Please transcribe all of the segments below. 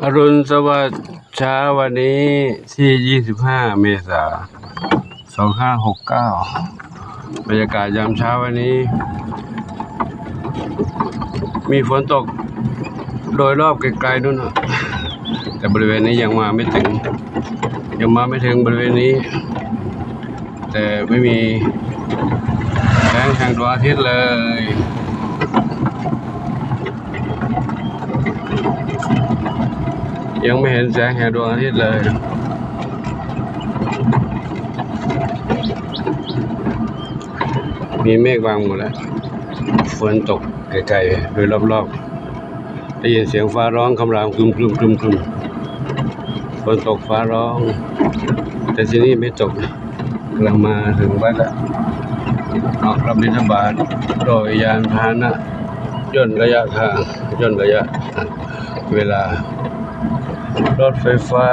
ອະລຸນສະຫວັດ ເຊົ້າວັນນີ້ ທີ ຊາວຫ້າ ເມສາ ສອງພັນຫ້າຮ້ອຍຫົກສິບເກົ້າ ບັນຍາກາດຍາມເຊົ້າວັນນີ້ ມີຝົນຕົກໂດຍລອບໄກໆ ນັ້ນນະ ແຕ່ບໍລິເວນນີ້ຍັງມາໄມ່ເຖິງ ຍັງມາໄມ່ເຖິງບໍລິເວນນີ້ ແຕ່ໄມ່ມີແສງແຫ່ງດວງອາທິດເລີຍ ຍັງໄມ່ເຫັນແສງແຫ່ງດວງອາທິດເລີຍ ມີເມກບັງໝົດແລ້ວ ຝົນຕົກໄກໆ ໂດຍລອບໆ ໄດ້ຍິນສຽງຟ້າຮ້ອງຄຳລາມຄຶມໆໆ ຝົນຕົກຟ້າຮ້ອງ ແຕ່ທີ່ນີ້ໄມ່ຕົກ ກຳລັງມາເຖິງວັດລະ ອອກຮັບບິນທະບາດໂດຍຍານພາຫະນະ ຍ່ນໄລຍະທາງ ຍ່ນໄລຍະເວລາ ລົດໄຟຟ້າ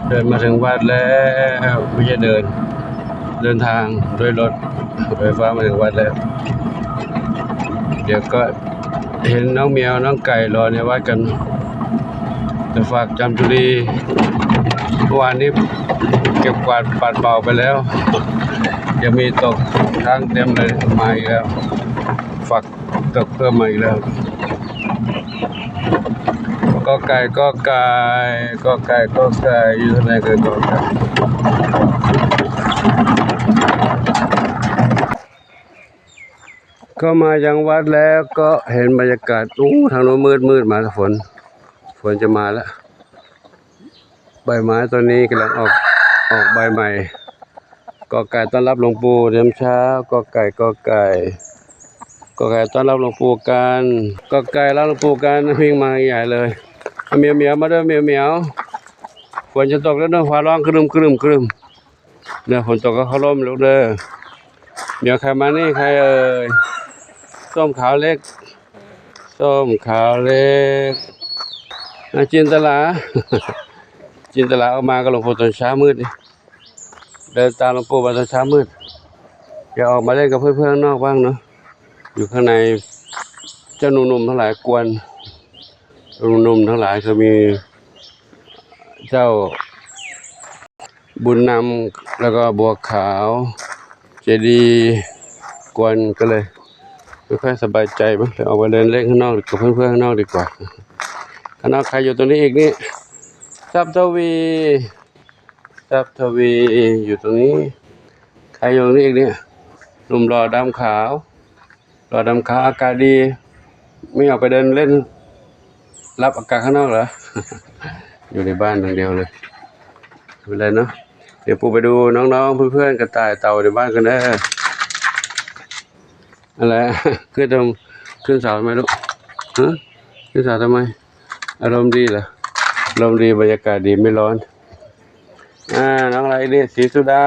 ເດີນມາເຖິງວັດແລ້ວ ບໍ່ໃຊ່ເດີນ ເດີນທາງດ້ວຍລົດໄຟຟ້າມາເຖິງວັດແລ້ວ ດຽວກໍ ເຫັນນ້ອງແມວນ້ອງໄກ່ລໍໃນວັດກັນ ໄປຝາກຈາມຈຸລີ ເມື່ອວານນີ້ເກັບກວາດປັດເປົ່າໄປແລ້ວ ຍັງມີຕົກຄ້າງເຕັມເລີຍ ມາອີກແລ້ວ ຝັກຕົກເພີ່ມມາອີກແລ້ວ ກໍໄກ່ ກໍໄກ່ ກໍໄກ່ ກໍໄກ່ ຢູ່ທາງໃດກໍໄກ່ ກໍໄກ່ ເຂົ້າມາຍັງວັດແລ້ວກໍເຫັນບັນຍາກາດ ໂອ້ ທາງໂນ້ນມືດໆ ມາແລ້ວ ຝົນ ຝົນຈະມາແລ້ວ ໃບໄມ້ຕົ້ນນີ້ກຳລັງອອກ ອອກໃບໃໝ່ ກໍໄກ່ຕ້ອນຮັບຫຼວງປູ່ຍາມເຊົ້າ ກໍໄກ່ ກໍໄກ່ ກໍໄກ່ຕ້ອນຮັບຫຼວງປູ່ກັນ ກໍໄກ່ຮັບຫຼວງປູ່ກັນ ວິ່ງມາໃຫຍ່ເລີຍ ໝຽວໆ ມາເດີ ໝຽວໆ ຝົນຈະຕົກແລ້ວເດີ ຟ້າຮ້ອງຄະລຶມໆໆ ເດີ ຝົນຕົກກໍເຄົາລົມລູກເດີ ໝຽວໃຄມານີ້ ໃຄເອີຍ ສົ້ມຂາວເລັກ ສົ້ມຂາວເລັກ ອາ ຈິນຕະລາ ຈິນຕະລາອອກມາກັບຫຼວງປູ່ຕອນເຊົ້າມືດນີ້ ເດີນຕາມຫຼວງປູ່ມາຕອນເຊົ້າມືດ ຢາກອອກມາຫຼິ້ນກັບເພື່ອນໆ ຂ້າງນອກບ້າງເນາະ ຢູ່ຂ້າງໃນ ເຈົ້າໜຸ່ມໆ ທັງຫຼາຍກວນ ໜຸ່ມໆ ທັງຫຼາຍ ຄືມີເຈົ້າ ບຸນນຳ ແລ້ວກໍບົວຂາວ ເຈດີ ກວນ ກໍເລີຍບໍ່ຄ່ອຍສະບາຍໃຈ ໄປອອກໄປເດີນເລ່ນຂ້າງນອກ ກັບເພື່ອນໆ ຂ້າງນອກດີກວ່າ ຂ້າງນອກໃຄຢູ່ຕົງນີ້ອີກນີ້ ຊັບທະວີ ຊັບທະວີ ຢູ່ຕົງນີ້ ໃຄຢູ່ຕົງນີ້ອີກນີ້ ໜຸ່ມຫຼໍ່ດຳຂາວ ຫຼໍ່ດຳຂາວ ອາກາດດີ ມີອອກໄປເດີນເລ່ນ ຮັບອາກາດຂ້າງນອກເຫຼືອ ຢູ່ໃນບ້ານຢ່າງດຽວເລີຍ ບໍ່ເປັນໄລເນາະ ດຽວປູໄປດູນ້ອງໆ ເພື່ອນໆ ກະຕ່າຍເຕົ່າໃນບ້ານກັນເດີ ອັນແລະ ຂຶ້ນທຳ ຂຶ້ນເສົາທຳໄມລູກ ຮະ ຂຶ້ນເສົາທຳໄມ ອາລົມດີເຫຼືອ ອາລົມດີ ບັນຍາກາດດີ ໄມ່ຮ້ອນ ອ່າ ນ້ອງອາໄລນີ້ ສີສຸດາ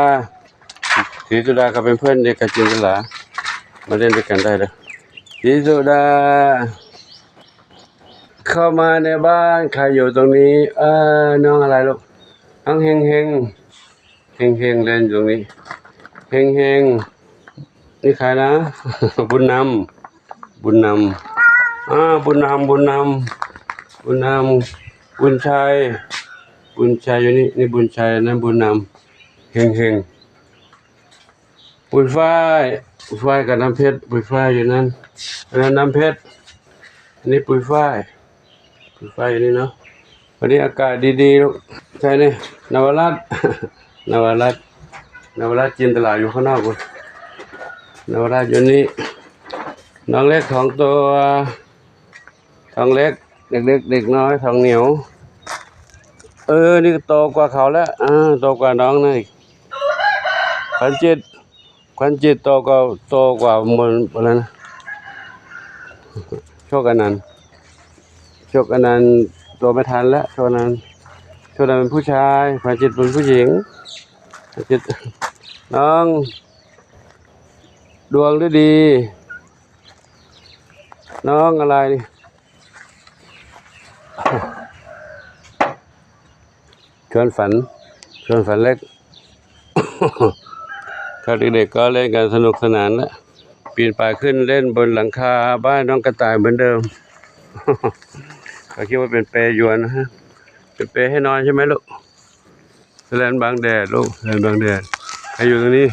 ສີສຸດາກໍເປັນເພື່ອນດຽວກັບຈິນຕະລາ ມາຫຼິ້ນດ້ວຍກັນໄດ້ເດີ ສີສຸດາ ເຂົ້າມາໃນບ້ານ ໃຄຢູ່ຕົງນີ້ ເອີ ນ້ອງອາໄລລູກ ນ້ອງເຮັງເຮັງ ເຮັງເຮັງ ເລ່ນຢູ່ນີ້ ເຮັງເຮັງ ນີ້ໃຄນະ ບຸນນຳ ບຸນນຳ ອາ ບຸນນຳ ບຸນນຳ ບຸນນຳ ບຸນໄຊ ບຸນໄຊຢູ່ນີ້ ນີ້ບຸນໄຊ ນັ້ນບຸນນຳ ເຮັງເຮັງ ປຸຍຝ້າຍ ຝ້າຍກັບນ້ຳເພັດ ປຸຍຝ້າຍຢູ່ນັ້ນ ອັນນັ້ນນ້ຳເພັດ ອັນນີ້ປຸຍຝ້າຍ ປຸຍຝ້າຍຢູ່ນີ້ເນາະ ວັນນີ້ອາກາດດີໆ ລູກ ໃຊ່ນີ້ ນະວະລັດ ນະວະລັດ ນະວະລັດ ຈິນຕະລາຢູ່ຂ້າງນອກພຸ້ນ ນະວະລັດຢູ່ນີ້ ນ້ອງເລັກສອງຕົວ ທອງເລັກ ເດັກເລັກເດັກນ້ອຍ ທອງໜຽວ ເອີ ນີ້ໂຕກວ່າເຂົາແລ້ວ ອາ ໂຕກວ່ານ້ອງນັ້ນອີກ ຂວັນຈິດ ຂວັນຈິດໂຕກວ່າ ໂຕກວ່າໝົດແລ້ວນະ ໂຊກອານັນ ໂຊກອານັນໂຕໄມ່ທັນແລ້ວ ໂຊກອານັນ ໂຊກອານັນເປັນຜູ້ຊາຍ ຂວັນຈິດເປັນຜູ້ຍິງ ຂວັນຈິດ ນ້ອງ ດວງລະດີ ນ້ອງອາໄລ ຊວນຝັນ ຊວນຝັນເລັກ ເຂົາເດັກໆ ກໍເລ່ນກັນສະໜຸກສະໜານແລ້ວ ປີນປ່າຍຂຶ້ນເລ່ນບົນຫຼັງຄາບ້ານນ້ອງກະຕ່າຍເໝືອນເດີມ. ເຂົາຄິດວ່າເປັນແປຢວນນະຮະ. ເປັນແປໃຫ້ນອນໃຊ່ໄໝລູກ? ແລ່ນບັງແດດລູກ ແລ່ນບັງແດດ. ໃຄຢູ່ຕົງນີ້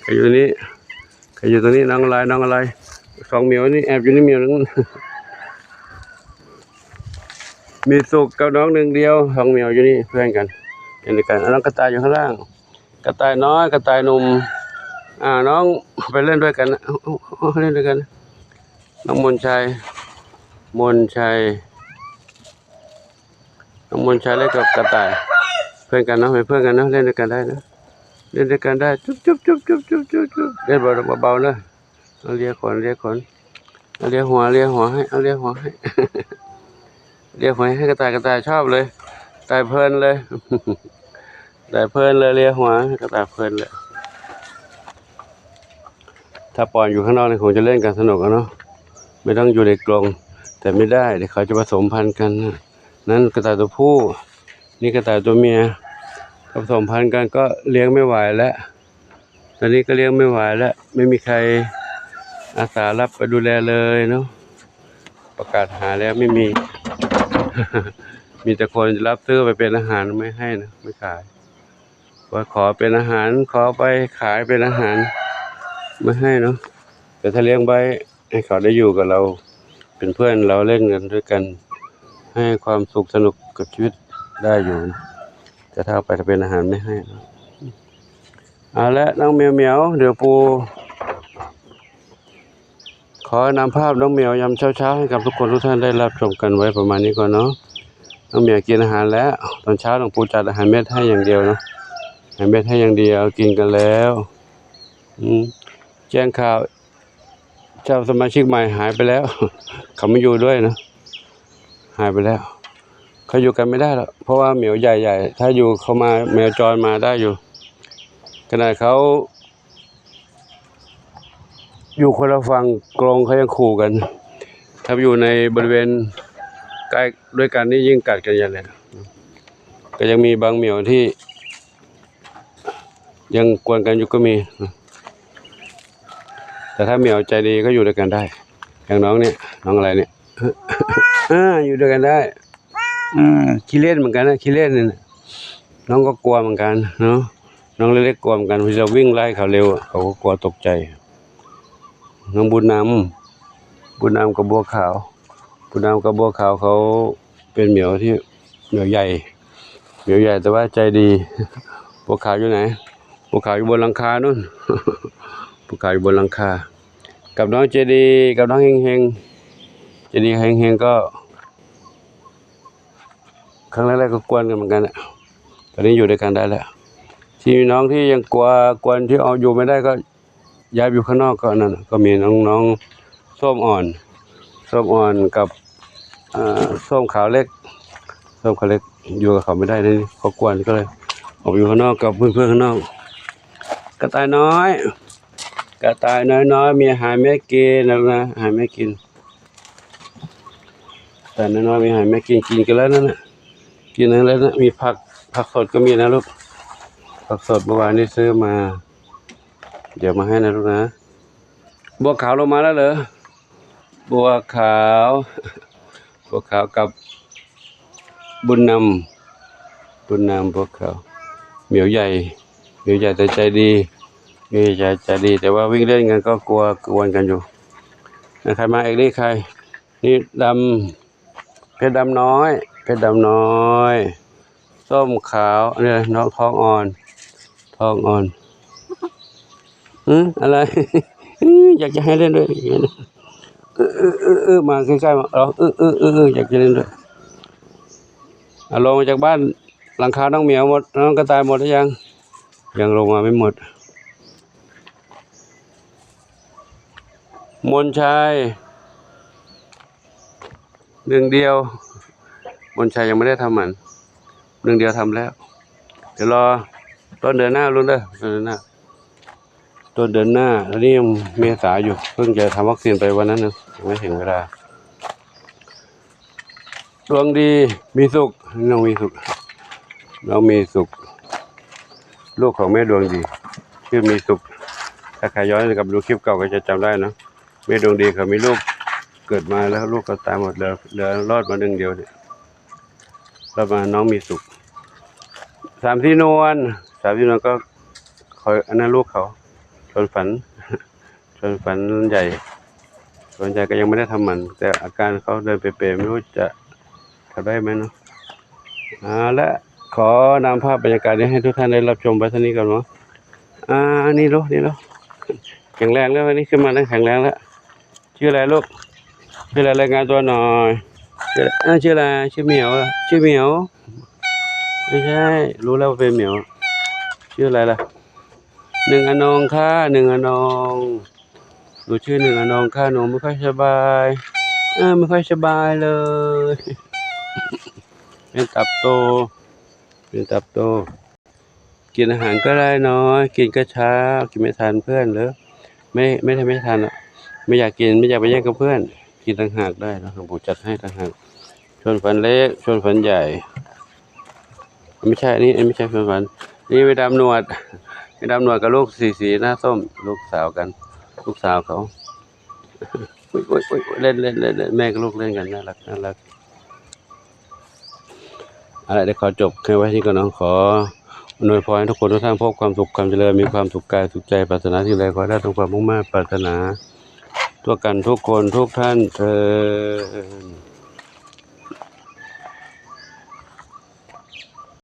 ໃຄຢູ່ຕົງນີ້ ໃຄຢູ່ຕົງນີ້ ນ້ອງອາໄລ ນ້ອງອາໄລ. ສອງໝຽວນີ້ ແອບຢູ່ໃນໝຽວໜຶ່ງ. ມີສຸກກັບນ້ອງໜຶ່ງດຽວ ສອງໝຽວຢູ່ນີ້ ເພື່ອນກັນ ເປັນກັນ. ນ້ອງກະຕ່າຍຢູ່ຂ້າງລ່າງ. ກະຕ່າຍນ້ອຍ ກະຕ່າຍໜຸ່ມ. ອ່າ ນ້ອງໄປເລ່ນດ້ວຍກັນນະ ເອົາ ເອົາ ເອົາ ເລ່ນດ້ວຍກັນ. ນ້ອງມົນໄຊ ມົນໄຊ ນ້ອງມົນໄຊເລ່ນກັບກະຕ່າຍ ເພື່ອນກັນເນາະ ເປັນເພື່ອນກັນເນາະ ເລ່ນດ້ວຍກັນໄດ້ເນາະ ເລ່ນດ້ວຍກັນໄດ້. ຈຸບ ຈຸບ ຈຸບ ຈຸບ ຈຸບ ຈຸບ ເລ່ນເບົາໆເນາະ. ເອົາ ເລຍຂົນ ເລຍຂົນ ເອົາ ເລຍຫົວ ເລຍຫົວໃຫ້ ເອົາ ເລຍຫົວໃຫ້ ເລຍຫົວໃຫ້ກະຕ່າຍ ກະຕ່າຍຊອບເລີຍ ກະຕ່າຍເພີນເລີຍ ກະຕ່າຍເພີນເລີຍ ເລຍຫົວໃຫ້ກະຕ່າຍເພີນເລີຍ. ຖ້າປ່ອຍຢູ່ຂ້າງນອກນີ້ຄົງຈະເລ່ນກັນສະໜຸກເນາະ ໄມ່ຕ້ອງຢູ່ໃນກົງ ແຕ່ໄມ່ໄດ້ ດຽວເຂົາຈະປະສົມພັນກັນ. ນັ້ນກະຕ່າຍຕົວຜູ້ ນີ້ກະຕ່າຍຕົວເມຍ ປະສົມພັນກັນກໍລ້ຽງໄມ່ໄຫວແລ້ວ. ຕອນນີ້ກໍລ້ຽງໄມ່ໄຫວແລ້ວ ໄມ່ມີໃຄອາສາຮັບໄປດູແລເລີຍເນາະ. ປະກາດຫາແລ້ວ ໄມ່ມີ ມີແຕ່ຄົນຈະຮັບຊື້ໄປເປັນອາຫານ ໄມ່ໃຫ້ນະ ໄມ່ຂາຍ. ວ່າຂໍເປັນອາຫານ ຂໍໄປຂາຍເປັນອາຫານ ໄມ່ໃຫ້ເນາະ. ແຕ່ຖ້າລ້ຽງໄວ້ໃຫ້ເຂົາໄດ້ຢູ່ກັບເຮົາ ເປັນເພື່ອນເຮົາ ເລ່ນກັນດ້ວຍກັນ ໃຫ້ຄວາມສຸກສະໜຸກກັບຊີວິດໄດ້ຢູ່. ແຕ່ຖ້າເອົາໄປເປັນອາຫານ ໄມ່ໃຫ້ເນາະ. ເອົາລະ ນ້ອງແມວ ດຽວປູ່ ຂໍນຳພາບນ້ອງແມວຍາມເຊົ້າໆ ໃຫ້ກັບທຸກຄົນທຸກທ່ານໄດ້ຮັບຊົມກັນໄວ້ປະມານນີ້ກ່ອນເນາະ. ນ້ອງແມວກິນອາຫານແລ້ວ ຕອນເຊົ້ານ້ອງປູຈັດອາຫານເມັດໃຫ້ຢ່າງດຽວເນາະ ໃຫ້ເມັດໃຫ້ຢ່າງດຽວ ກິນກັນແລ້ວ. ອືມ ແຈ້ງຂ່າວ ເຈົ້າສະມາຊິກໃໝ່ຫາຍໄປແລ້ວ ເຂົາມາຢູ່ດ້ວຍເນາະ ຫາຍໄປແລ້ວ. ເຂົາຢູ່ກັນໄມ່ໄດ້ແລ້ວ ເພາະວ່າແມວໃຫຍ່ໆ ຖ້າຢູ່ເຂົ້າມາ ແມວຈອນມາໄດ້ຢູ່ ຂະໜາດເຂົາ ຢູ່ຄົນລະຝັ່ງກົງເຂົາຍັງຂູ່ກັນ ຖ້າຢູ່ໃນບໍລິເວນໃກ້ດ້ວຍກັນນີ້ຍິ່ງກັດກັນໃຫຍ່ເລີຍ. ກໍຍັງມີບາງໝຽວທີ່ຍັງກວນກັນຢູ່ກໍມີ ແຕ່ຖ້າໝຽວໃຈດີກໍຢູ່ດ້ວຍກັນໄດ້ ຢ່າງນ້ອງນີ້ ນ້ອງອາໄລນີ້ ເອີ ຢູ່ດ້ວຍກັນໄດ້. ອືມ ຂີ້ຫຼິ້ນເໝືອນກັນນະ ຂີ້ຫຼິ້ນນີ້ນະ. ນ້ອງກໍກົວເໝືອນກັນເນາະ ນ້ອງເລັກໆ ກົວເໝືອນກັນ ເຂົາຈະວິ່ງໄລ່ເຂົາເລັວ ເຂົາກໍກົວຕົກໃຈ. ນ້ອງບຸນນຳ ບຸນນຳກັບບົວຂາວ ບຸນນຳກັບບົວຂາວ ເຂົາເປັນໝຽວທີ່ ໝຽວໃຫຍ່ ໝຽວໃຫຍ່ແຕ່ວ່າໃຈດີ. ບົວຂາວຢູ່ໃນ? ບົວຂາວຢູ່ບົນຫຼັງຄາໂນ້ນ ບົວຂາວຢູ່ບົນຫຼັງຄາ ກັບນ້ອງເຈດີ ກັບນ້ອງເຮັງໆ. ເຈດີເຮັງໆ ກໍ ຄັ້ງແລກໆ ກໍກວນກັນເໝືອນກັນແຫຼະ ຕອນນີ້ຢູ່ດ້ວຍກັນໄດ້ແລ້ວ. ທີ່ນ້ອງທີ່ຍັງກົວ ກວນທີ່ເອົາຢູ່ໄມ່ໄດ້ກໍຍ້າຍໄປຢູ່ຂ້າງນອກ ກໍນັ້ນ ກໍມີນ້ອງໆ ສົ້ມອ່ອນ ສົ້ມອ່ອນກັບ ເອີ ສົ້ມຂາວເລັກ ສົ້ມຂາວເລັກ ຢູ່ກັບເຂົາໄມ່ໄດ້ ເຂົາກວນ ກໍເລີຍອອກໄປຢູ່ຂ້າງນອກກັບເພື່ອນໆ ຂ້າງນອກ. ກະຕ່າຍນ້ອຍ ກະຕ່າຍນ້ອຍໆ ມີອາຫານແມ່ກິນແລ້ວນະ ອາຫານແມ່ກິນ. ແຕ່ນ້ອຍໆ ມີໃຫ້ແມ່ກິນ ກິນກັນແລ້ວນັ້ນນະ ກິນນັ້ນແລ້ວນະ. ມີຜັກ ຜັກສົດກໍມີນະລູກ ຜັກສົດເມື່ອວານນີ້ຊື້ມາ ດຽວມາໃຫ້ນະລູກນະ. ບົວຂາວລົງມາແລ້ວເຫຼືອ? ບົວຂາວ ບົວຂາວກັບບຸນນຳ ບຸນນຳ ບົວຂາວ ໝຽວໃຫຍ່ ໝຽວໃຫຍ່ແຕ່ໃຈດີ ໝຽວໃຫຍ່ໃຈດີ ແຕ່ວ່າວິ່ງເລ່ນກັນກໍກົວກວນກັນຢູ່. ໃຄມາອີກນີ້ ໃຄ ນີ້ດຳ ເພັດດຳນ້ອຍ ເພັດດຳນ້ອຍ ສົ້ມຂາວ ອັນນີ້ນ້ອງທອງອ່ອນ ທອງອ່ອນ. ຫື ອະໄລ? ຢາກຈະໃຫ້ຫຼິ້ນດ້ວຍ ເອີ ເອີ ເອີ ເອີ ມາໃກ້ໆ ມາ ເອີ ເອີ ເອີ ເອີ ຢາກຈະຫຼິ້ນດ້ວຍ. ອາ ລົງມາຈາກບ້ານ ຫຼັງຄານ້ອງໝຽວໝົດ ນ້ອງກະຕ່າຍໝົດຫຼືຍັງ? ຍັງລົງມາໄມ່ໝົດ. ມົນໄຊ ໜຶ່ງດຽວ ມົນໄຊຍັງບໍ່ໄດ້ທຳມັນ ໜຶ່ງດຽວທຳແລ້ວ. ດຽວລໍຕົ້ນເດືອນໜ້າລຸ້ນເດີ ຕົ້ນເດືອນໜ້າ ຕົ້ນເດືອນໜ້າ. ຕອນນີ້ຍັງເມສາຢູ່ ເພິ່ງຈະທຳວັກຊີນໄປວັນນັ້ນນະ ຍັງໄມ່ເຖິງເວລາ. ດວງດີ ມີສຸກ ນ້ອງມີສຸກ ນ້ອງມີສຸກ ລູກຂອງແມ່ດວງດີ ຊື່ມີສຸກ. ຖ້າໃຜຍ້ອນກັບດູຄລິບເກົ່າກໍຈະຈຳໄດ້ເນາະ. ແມ່ດວງດີເຂົາມີລູກເກີດມາແລ້ວ ລູກກໍຕາຍໝົດ ເຫຼືອ ເຫຼືອລອດມາໜຶ່ງດຽວນີ້ ລອດມາ ນ້ອງມີສຸກ ສາມສີ່ນວນ ສາມສີ່ນວນກໍ ຂ້ອຍ ອັນນັ້ນລູກເຂົາ ຊວນຝັນ ຊວນຝັນໃຫຍ່ ສ່ວນໃຫຍ່ກໍຍັງບໍ່ໄດ້ທຳໝັນ ແຕ່ອາການເຂົາເດີນເປໆ ບໍ່ຮູ້ຈະເທົ່າໃດແມ່ນເນາະ. ເອົາລະ ຂໍນຳພາບບັນຍາກາດນີ້ໃຫ້ທຸກທ່ານໄດ້ຮັບຊົມໄວ້ເທົ່ານີ້ກ່ອນເນາະ. ອ່າ ນີ້ໂລ ນີ້ໂລ ແຂງແຮງແລ້ວ ອັນນີ້ຂຶ້ນມາແລ້ວ ແຂງແຮງແລ້ວ. ຊື່ອະໄລລູກ? ຊື່ອະໄລ? ລາຍງານຕົວໜ່ອຍ. ຊື່ອະໄລ? ເອີ ຊື່ອະໄລ? ຊື່ໝຽວ ເອີ ຊື່ໝຽວ. ບໍ່ໃຊ່ ຮູ້ແລ້ວວ່າເປັນໝຽວ. ຊື່ອະໄລລະ? ໜຶ່ງອະນອງຄ່າ ໜຶ່ງອະນອງ. ໜູຊື່ໜຶ່ງອະນອງຄ່າ ໜູບໍ່ຄ່ອຍສະບາຍ ເອີ ບໍ່ຄ່ອຍສະບາຍເລີຍ ເປັນຕັບໂຕ ເປັນຕັບໂຕ. ກິນອາຫານກໍໄດ້ນ້ອຍ ກິນກະຊາ ກິນໄມ່ທັນເພື່ອນເດີ ໄມ່ ໄມ່ທັນ ໄມ່ທັນອະ ໄມ່ຢາກກິນ ໄມ່ຢາກໄປແຍ່ງກັບເພື່ອນ ກິນຕ່າງຫາກໄດ້ເນາະ ຜູ້ຈັດໃຫ້ຕ່າງຫາກ. ຊວນຝັນເລັກ ຊວນຝັນໃຫຍ່ ໄມ່ໃຊ່ ອັນນີ້ ອັນນີ້ໄມ່ໃຊ່ຊວນຝັນ ນີ້ແມ່ດຳໜວດ ແມ່ດຳໜວດກັບລູກສີ ສີໜ້າສົ້ມ ລູກສາວກັນ ລູກສາວເຂົາ. ໂອ້ຍ ໂອ້ຍ ໂອ້ຍ ເລ່ນ ເລ່ນ ເລ່ນ ເລ່ນ ແມ່ກັບລູກເລ່ນກັນ ໜ້າລັກ ໜ້າລັກ. ເອົາລະ ດຽວຂໍຈົບແຄ່ໄວ້ນີ້ກ່ອນເນາະ ຂໍອຳນວຍພອນໃຫ້ທຸກຄົນທຸກທ່ານພົບຄວາມສຸກຄວາມຈະເລີນ ມີຄວາມສຸກກາຍສຸກໃຈ ປາດຖະໜາສິ່ງໃດຂໍໃຫ້ໄດ້ສົມຄວາມມຸ່ງມາດປາດຖະໜາ ທົ່ວກັນທຸກຄົນທຸກທ່ານເທີ້ນ.